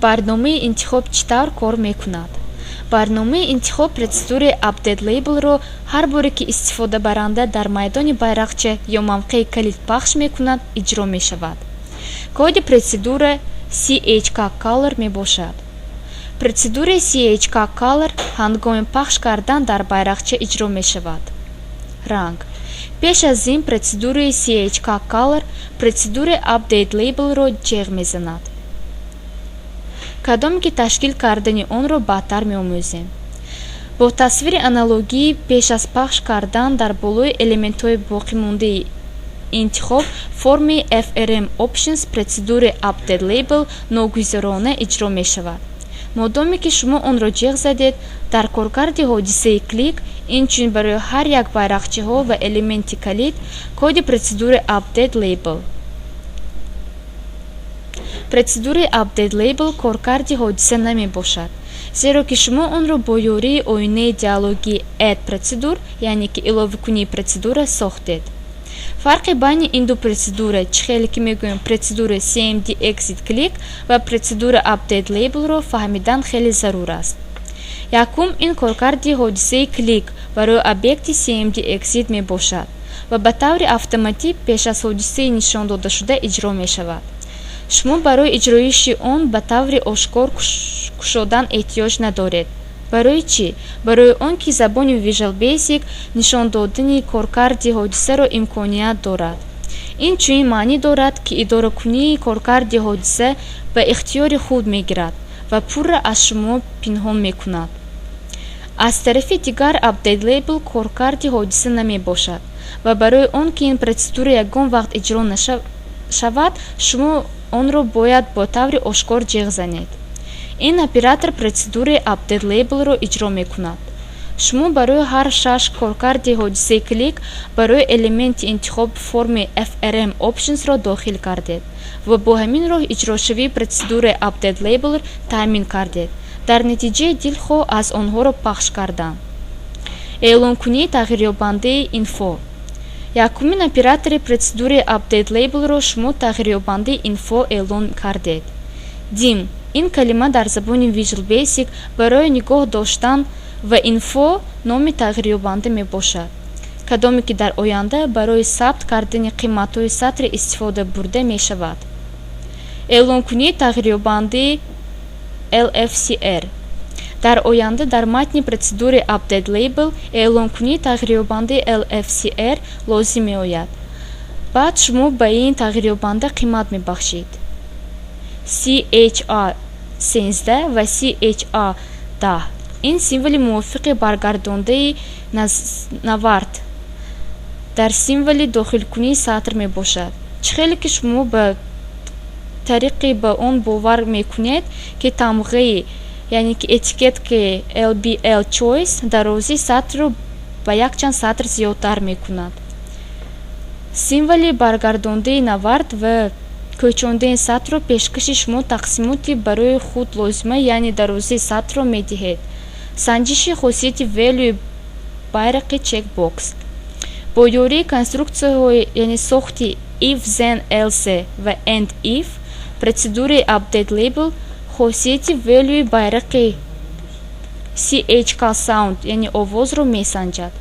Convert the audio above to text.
Барномаи интихоб чӣ тавр кор мекунад? Барномаи интихоб процедураи Update Label-ро ҳар боре, ки истифодабаранда дар майдони байрақча ё мавқеи калид пахш мекунад, иҷро мешавад. Коди процедура CHK Color мебошад. Процедураи CHK Color ҳангоми пахш кардан дар байрақча иҷро мешавад. Ранг. Пеш аз ин процедураи CHK Color процедураи Update Label-ро ҷеғ мезанад, кадоме ки ташкил кардани онро баъдтар меомӯзем. Бо тасвири аналогӣ, пеш аз пахш кардан дар болои элементҳои боқимондаи интихоб форми FRM Options процедураи Update Label ногузирона иҷро мешавад. Модоме ки шумо онро ҷеғ задед, дар коркарди ҳодисаи клик, инчунин барои ҳар як байрақчаҳо ва элементи калид, коди процедураи Update Label. Процедураи Update Label коркарди ҳодиса намебошад, зеро ки шумо онро бо ёрии оинаи диалогии Add Procedure, яъне ки иловакунии процедура, сохтед. Фарқи байни ин ду процедура, чӣ хеле ки мегӯем, процедура CMD Exit Click ва процедура Update Label-ро фаҳмидан хеле зарур аст. Якум, ин коркарди ҳодисаи клик барои объекти CMD Exit мебошад ва ба таври автоматӣ пеш аз ҳодисаи нишондодашуда иҷро мешавад. Шумо барои иҷроиши он ба таври ошкор кушодан эҳтиёҷ надоред. Барои чӣ? Барои он ки забони Visual Basic нишон додани коркарди ҳодисаро имконият дорад. Ин чунин маънӣ дорад, ки идоракунии коркарди ҳодиса ба ихтиёри худ мегирад ва пурра аз шумо пинҳон мекунад. Аз тарафи дигар, Update Label коркарди ҳодиса намебошад ва барои он ки ин процедура ягон вақт иҷро нашавад, шумо онро бояд бо таври ошкор ҷеғ занед. Ин оператор процедураи Update Label-ро иҷро мекунад. Шумо барои ҳар шаш коркарди ҳодисаи клик барои элементи интихоб форми FRM Options-ро дохил кардед ва бо ҳамин роҳ иҷрошавии процедураи Update Label таъмин кардед, дар натиҷаи дилхоҳ аз онҳоро пахш кардан. Эълонкунии тағйирёбандаи Info. Якумин оператори процедураи Update Label-ро шумо тағйирёбандаи Info эълон кардед. Dim ин калима дар забони Visual Basic барои нигоҳ доштан ва Info номи тағйирёбанда мебошад, кадоме ки дар оянда барои сабт кардани қиматҳои сатри истифода бурда мешавад. Эълонкунии тағйирёбандаи LFCR. Дар оянда дар матни процедураи Update Label эълонкунии тағйирёбандаи LFCR лозим меояд. Баъд шумо ба ин тағйирёбанда қимат мебахшед. CHA 13 ва CHA 10 ин символи мувофиқи баргардондаи навард дар символи дохилкунии сатр мебошад. Чӣ хеле ки шумо ба тариқи ба он бовар мекунед, ки тамғаи, яъне ки этикеткаи LBL Choice дарозии сатрро ба якчанд сатр зиёдтар мекунад. Символи баргардондаи навард ва кӯчондани сатрро пешкаши шумо тақсимоти барои худ лозима, яъне дарозии сатрро медиҳед. Санҷиши хосияти Value байрақи checkbox. Бо ёрии конструксияҳои, яъне сохти if, then, else ва end if, процедураи Update Label хосияти Value байрақи CHK Sound, яъне овозро месанҷад.